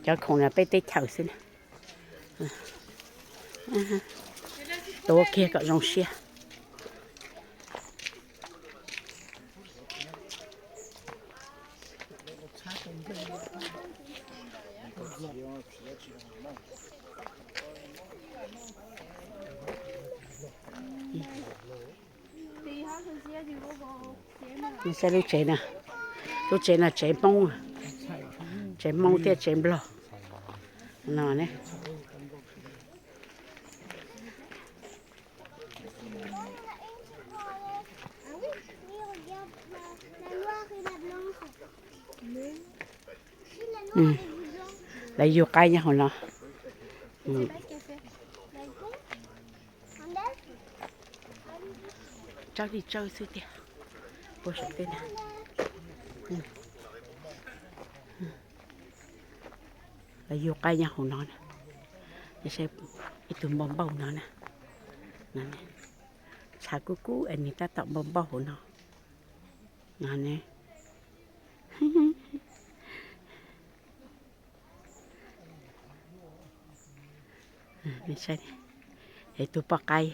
Cov khoom no peb teb chaws xwb na. Tuav kiag kom zoo siab. Saib lub tsev no, lub tsev no tsev Hmoob, tsev Hmoob thiab tsev Nplog no ne. Lawv yug qaib nyob hauv no. Tsawb li tsawb xwb tiag. Puag saum tej na. Lawv yug qaib nyob hauv no na. Ib tug npau npauj no na. Tshav kub kub es nws tab tom npau npauj hauv no. No ne. Es tus poj qaib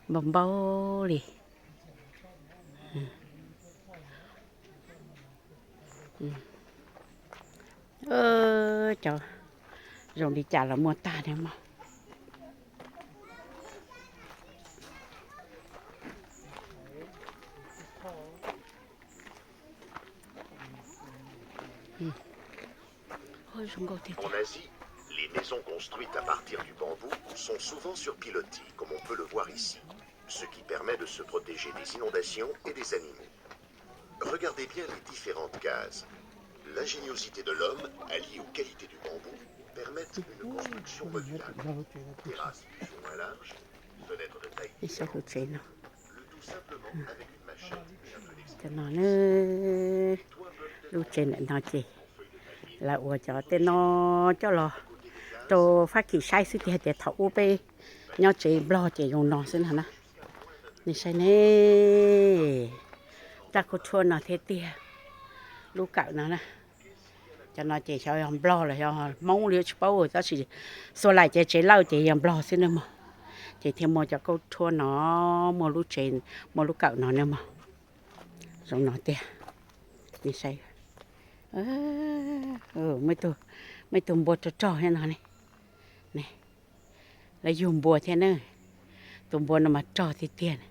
npau npau li. Cov zoo li cas los muaj tag ne mog. En Asie, les maisons construites à partir du bambou sont souvent sur pilotis, comme on peut le voir ici, ce qui permet de se protéger des inondations et des animaux. Regardez bien les différentes cases. L'ingéniosité de l'homme, alliée aux qualités du bambou, permettent une construction modulable. Terrasses plus ou moins larges, fenêtres de taille différente, le tout simplement avec une machette et un peu d'expérience. Lub tsev ntawm no ces lawv ua cov tej no coj los rau Fab Kis saib xwb tiag tias thaum ub peb nyob tsev Nplog ces zoo no xwb no na. Nej saib ne, raj khub rhuab no thiab tiag, lub kawm no na. Cov no ces xyov yog Nplog los yog Hmoob li tsis paub, tab sis xuas laim ces tsev lawj ces yog Nplog xwb nawb mog. Ces thiaj muaj cov khub rhuab no, muaj lub tsev, muaj lub kawm no nawb mog. Zoo no tiag. Nej saib, muaj ib tug npua rog rog thiab no ne. Lawv yug npua thiab na. Tus npua no mas rog tiag tiag na.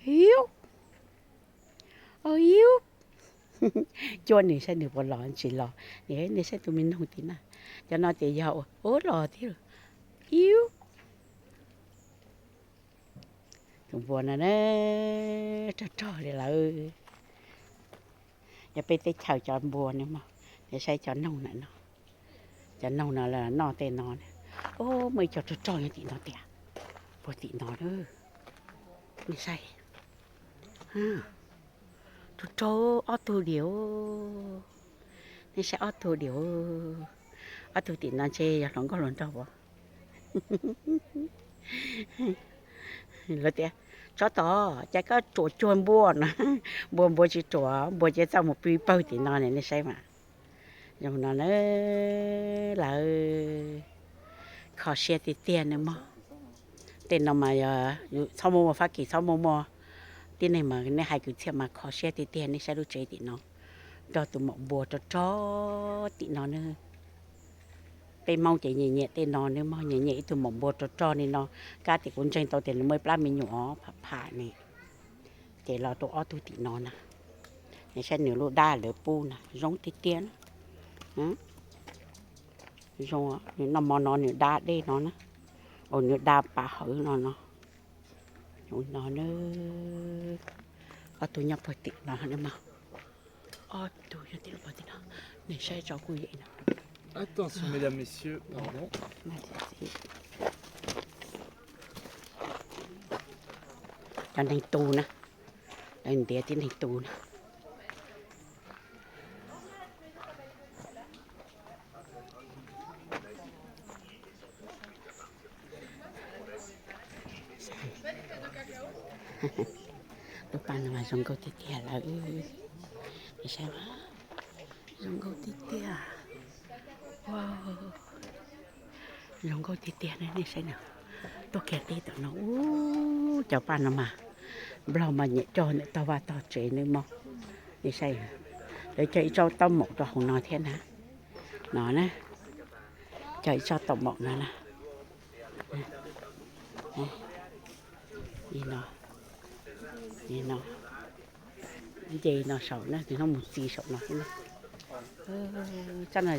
Hiub, au hiub. Cuab nws saib nws puas los tsis los. Nej saib tus me noog tim na. Cov no ces yog ua los thiab. Hiub. Tus npua no rog rog li lawm. Yog peb teb chaws cov npua no mog. Nej saib cov noog na no. Cov noog no los noj tej no. Muaj ib co rog rog nyob tim no tiag. Puag tim no. Nej saib. Rog rog ob tug diam. Nej saib ob tug diam. Ob tug tim no ntshe yog hluas nkauj hluas nraug as. Lawv tias, tsov tom, cas koj ruam cuag npua no. Npua npua tsis ruam, npua ces txawj mus pw pawg tim no ne, nej saib mas. Zoo no na, lawv kho siab tiag tiag nawb mog. Tej no mas yog txhob muaj muaj Fab Kis, txhob muaj muaj tib neeg mas nej hais kwv txhiaj mas kho siab tiag tiag. Nej saib lub tsev tim no, nrog tus maum npua rog rog tim no na. Peb Hmoob ces nyiam nyiam tej no nawb mog, nyiam nyiam ib tug maum npua rog rog li no. Kab tias kuv ntseeg tau tias nws muaj ib plab me nyuam pham pham ne, ces los rau ob tug tim no na. Nej saib nws lub dab lawv pub na, zoo tiag tiag na. Zoo, nws noj mov no nws dab dej no na, nws dab pas hawv no no. Zoo no na, ob tug nyob puag tim no na mog. Ob tug nyob tim no, nej saib tso kuj yeej no. Attention, mesdames, messieurs, pardon. Cov neeg tu na, lawv ntiav tib neeg tu na. Lub pas no mas zoo nkauj tiag tiag lawm. Saib, zoo nkauj tiag tiag. Wow, zoo nkauj tiag tiag na, nej saib na. Tuaj kiag teb tom no, u, cov paj no mas Nplog mas nyiam cog ntawm tog vaj tog tsev nawb mog. Nej saib, lawv cog ib tsob taub maum rau hauv no thiab na. No na, cog ib tsob taub maum no na. Li no, li no, nce no saum na, tus no mus txiv saum no xwb na. Tsob no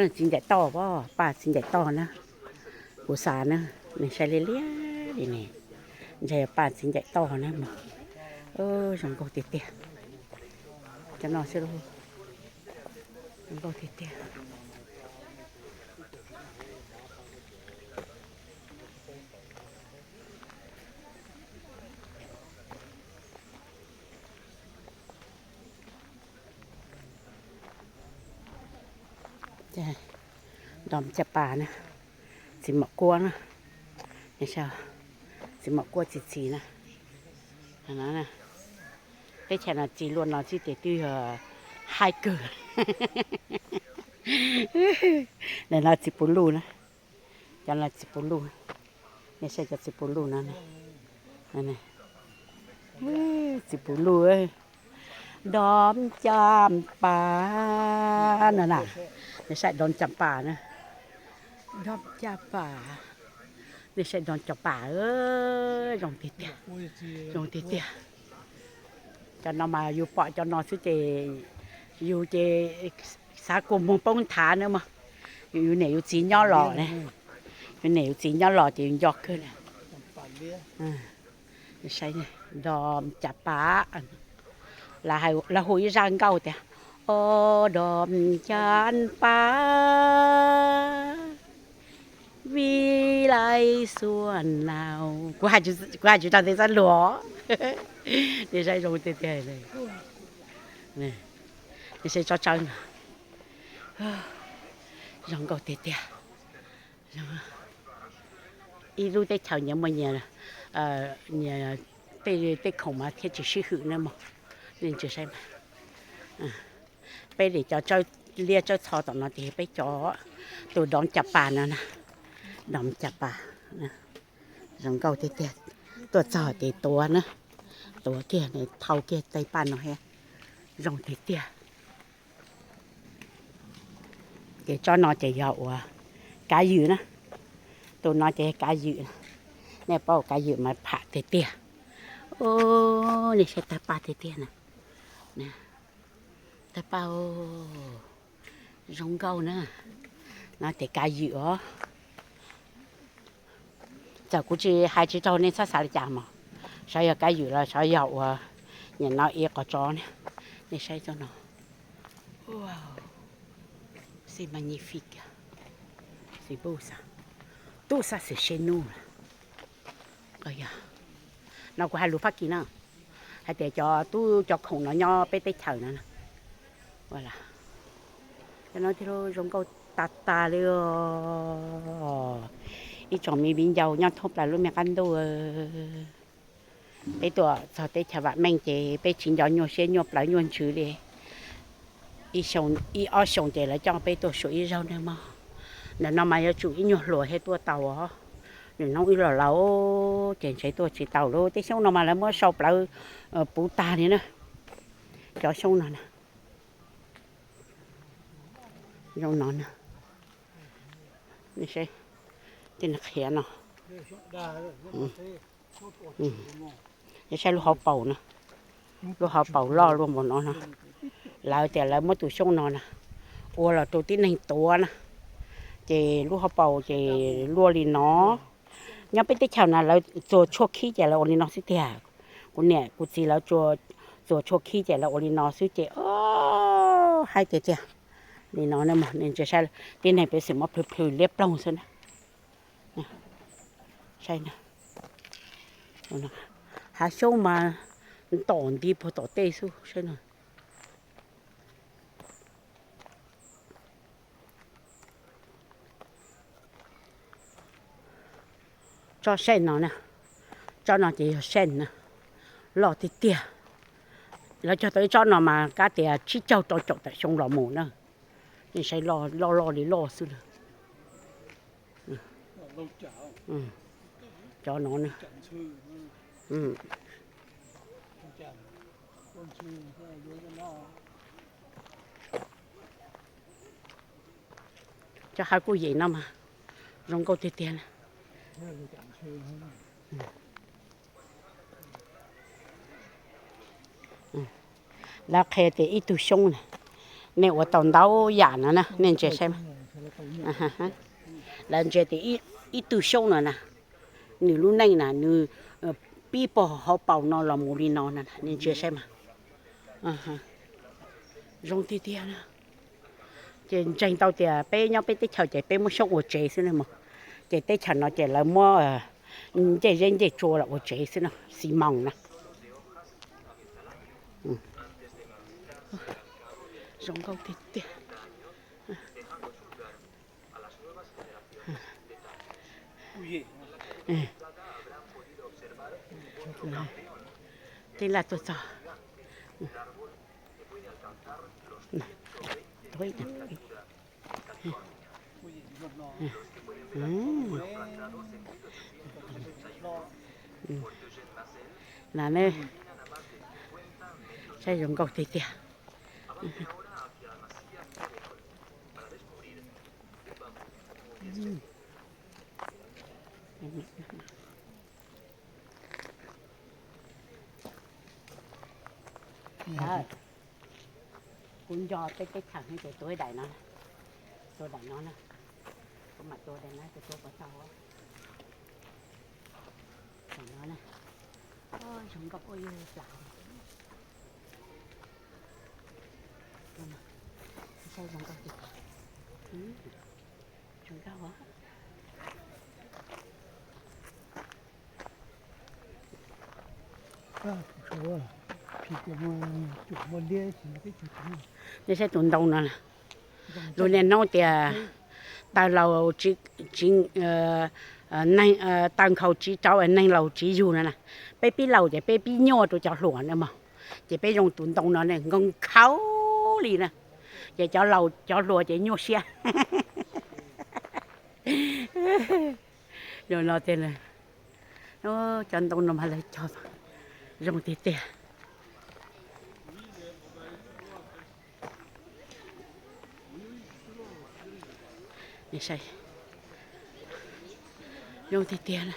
txiv ncaim toj, paj txiv ncaim toj na. Kuv xav na, nws saib liab liab li ne, ntshe paj txiv ncaim toj na mog. Zoo nkauj tiag tiag. Cov no xwb, zoo nkauj tiag tiag. Dos caj pas na, txiv maum kuab na, txiv maum kuab txiv txiv na. Teb chaws no txiv luaj no xwb ces twb yog haib kawg. Ntawm no txiv puv luj na, cov no txiv puv luj, nej saib cov txiv puv luj no, txiv puv luj, dos caj pas no na, nej saib dos caj pas na, dos caj pas, nej saib dos caj pas, zoo tiag tiag, zoo tiag tiag. Cov no mas yus pom cov no xwb ces yus ces xav kua muag poob nthav na mog. Yus niam yus txiv nyob los, yus niam yus txiv nyob los ces yus nco kawg na. Saib, dos caj pas, lawv hu ib zaj nkauj tias, o, dos caj pas, vij lais xuaj nau. Kuv hais tsis tau tej txoj lus. Nej saib zoo tiag tiag. Nej saib tsob tsawb no, zoo nkauj tiag tiag. Ib lub teb chaws nyias muaj nyias tej, tej khoom mas thiaj tsis sib hwm na mog. Nej saib mas, peb li cov tsawb liab tsawb txho tom no ces peb cov, tus dos caj pas no na, dos caj pas, zoo nkauj tiag tiag. Tuaj txog ces tuav na, tuav kiag thau kiag tej paj no thiab, zoo tiag tiag. Ces tsob no ces yog ua kav ywm na, tus no ces kav ywm, nej paub kav ywm mas pham tiag tiag. Nej saib tawg paj tiag tiag na, tawg paj zoo nkauj na, no ces kav ywm os. Txawm kuv tsis hais tsis raug nej txhob xav li cas mog, sav yog kav ywm los sav yog ua, nim no ib qhov tso ne, nej saib txoj no, si magnifique, si bu xav, tub xav xwm se nuj. No kuv hais lus Fab Kis na, hais tias cov tub cov khoom no nyob peb teb chaws no, cov no thiaj zoo nkauj tas tas li. Ib tsoom me viv ncaus nyob thoob plaws lub me qab ntuj, peb tuaj txog teb chaws vam meej ces peb tsis nco nyuaj siab nyuaj plawv nyuaj ntsws li. Ib ob xyoos ces lawv coj peb tuaj suav ib zaug nawb mog. Ntawm no mas yuav tsum ib nyuag hluas thiaj tuaj tau os. Nim no wb los laus ces ntshe tuaj tsis tau lawm. Tej xyoob no mas lawv muab sau plawv puv tag li na. Cov xyoob no na, zoo no na, tej qhiav no. Nej saib lub hauv paus no, lub hauv paus loj luaj npaum no no. Lawv tias lawv muab tus xyoob no na ua los rau tib neeg tuav na, ces lub hauv paus ces luaj li no. Nyob peb teb chaws na lawv txuas tshuaj khib ces lawv ua li no xwb tiag. Kuv niam kuv txiv lawv txuas tshuaj khib ces lawv ua li no xwb ces haib tiag tiag. Li no ne, tib neeg peb xwm muab plhws plhws liab ploog xwb na. Saib, hav xyoob mas ntom nti puag tom tej xwb, saib no. Tsob seej no na, tsob no ces yog seej na, loj tiag tiag. Lawv cog tau ib tsob no mas kav tias tsib caug rau caum tawm xyoo los mus na. Nej saib, loj loj li loj xwb na. Cov no na. Cov hav kuj yem no mas zoo nkauj tiag tiag na. Lawv qhia tias ib tug xyoob na, nej ua tau ntau yam no na, nej ntsia saib. Lawv ntsia tias ib tug xyoob no na, nws lub neej na, nws pib puag hauv paus no los mus li no na, nej ntsia saib mas. Zoo tiag tiag na. Ces ntseeg tau tias peb nyob peb teb chaws ces peb muab xyoob ua tsev xwb na mog. Ces teb chaws no ces lawv muab ncej zeb ncej tsua los ua tsev xwb no, xi moos na. Zoo nkauj tiag tiag. Tej laj tuaj txog. Na ne, saib zoo nkauj tiag tiag. Kuv nco tej teb chaws no ces tua daim no, tua daim no na. Kuv mam tua daim no, kuv tua puas tau. Daim no na. Zoo nkauj ua yug plam. Saib zoo nkauj tiag. Zoo nkauj. Nej saib tus ntoo no, lus niaj hnub tias taws laus, taws nkhaus tsis tsau, neeg laus tsis yug no na. Peb pib laus ces peb pib nyuaj rau cov hluas na mog, ces peb zoo tus ntoo no ne nkhaus nkhaus li na, ces cov laus cov hluas ces nyuaj siab. Zoo no tiag, cov ntoo no mas lawv cog zoo tiag tiag. Zoo tiag tiag na.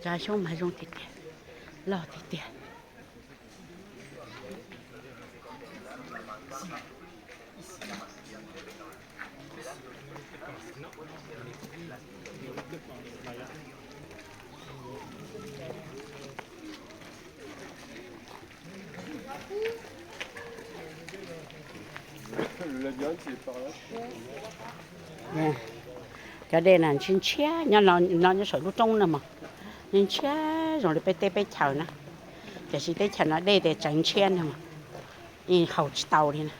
Cov xyoob mas zoo tiag tiag, loj tiag tiag. Cov dej na ntshiab ntshiab, nyob no nyob saum lub roob na mog, ntshiab zoo li peb teb peb chaws na. Tiam sis teb chaws no dej ces tseem ntshiab na mog, haus tsis tau li na.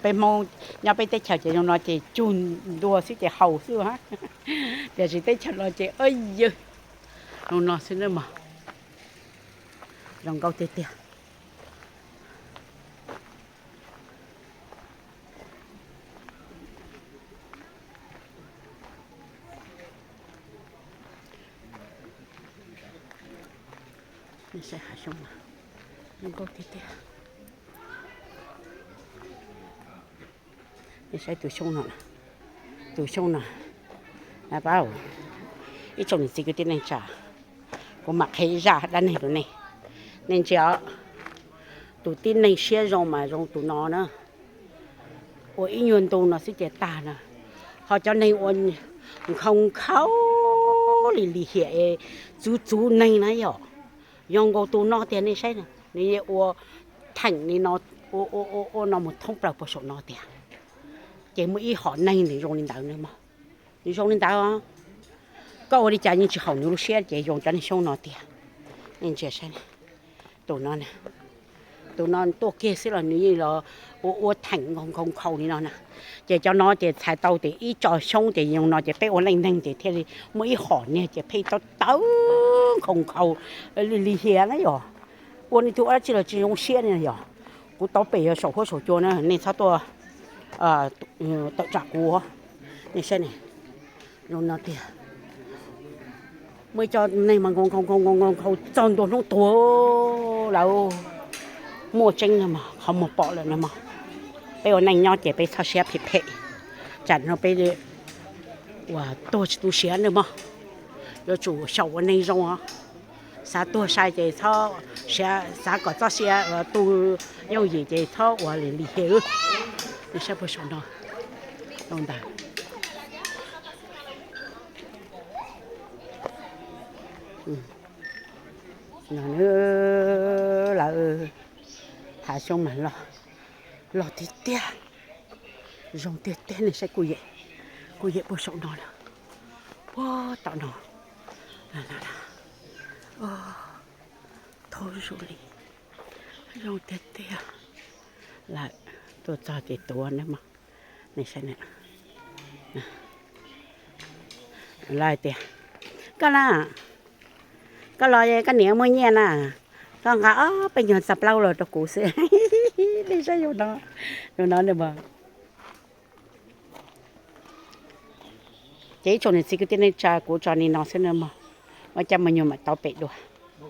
Peb Hmoob nyob peb teb chaws ces zoo no ces cug ntua xwb ces haus xwb ha. Tiam sis teb chaws no ces yawg zoo no xwb na mog. Zoo nkauj tiag tiag. Saib hav xyoob no, zoo nkauj tiag tiag. Nej saib tus xyoob no, tus xyoob no, pab ib tsoom niam txiv kwv tij neej tsa, kuv mam qhia ib zaj dab neeg rau nej. Nej ntsia, tus tib neeg siab zoo mas zoo tus no na, ua ib nyuag ntu no xwb ces tag na. Ho cov neeg ua nkhaus nkhaus li lim hiam es txuv txuv neeg na yom, zoo nkaus tus no tiag nej saib na, nws yeej ua theem li no, ua no mus thoob plaws puag saum no tiag. Ces muaj ib hom neeg nws zoo li ntawd na mog, nws zoo li ntawd. Koj ua li cas yeej tsis haum nws lub siab ces zoo cov neeg xyoob no tiag. Nej ntsia saib, tus no na, Tus no tuaj kiag xwb los nws yeej los ua ua theem nkhaus nkhaus li no na. Ces cov no ces txhais tau tias ib tso xyoob ces zoo no ces peb ua leej neeg ces thiaj li muaj ib hom niag ces pheej tawv tawv nkhaus nkhaus li li hias na yog. Ua nej tug ua dab tsi los tsis zoo siab ne yog. Kuv tau pem yog saum huab saum cua na, nej txhob tuaj tawm tsam kuv. Nej saib ne, zoo no tiag. Muaj ib co neeg mas nkhaus nkhaus nkhaus nkhaus nkhaus txog ntua hnub tuag lawm. Muaj tseeb no mog, qhov muag pom lawm no mog. Peb ua neej nyob ces peb txhob siab phem phem, tsam no peb uas tuag tsis tu siav nawb mog. Yuav tsum xyaum ua neeg zoo os. Xav tuag sai ces txhob siav, xav kom txoj sia tu yooj yim ces txhob ua li li hias. Nej saib puag saum no, zoo ntawd. No lawv thav xyoob mas loj, loj tiag tiag, zoo tiag tiag. Nej saib kuj yem, kuj yem puag saum no lawm, puag tom no. Thaub zus li, zoo tiag tiag. Lawv tuaj txog ces tuav nawb mog. Nej saib, lawv tias, koj na, koj los koj niam muaj nyiaj na, koj nqa ob peb nyuag txav plaub los rau kuv xwb. Nej saib, zoo no, zoo no nawb mog. Ces ib tsoom niam txiv kwv tij neej tsa, kuv tso li no xwb nawb mog. Muaj caij muaj nyoog mam tau pem dua.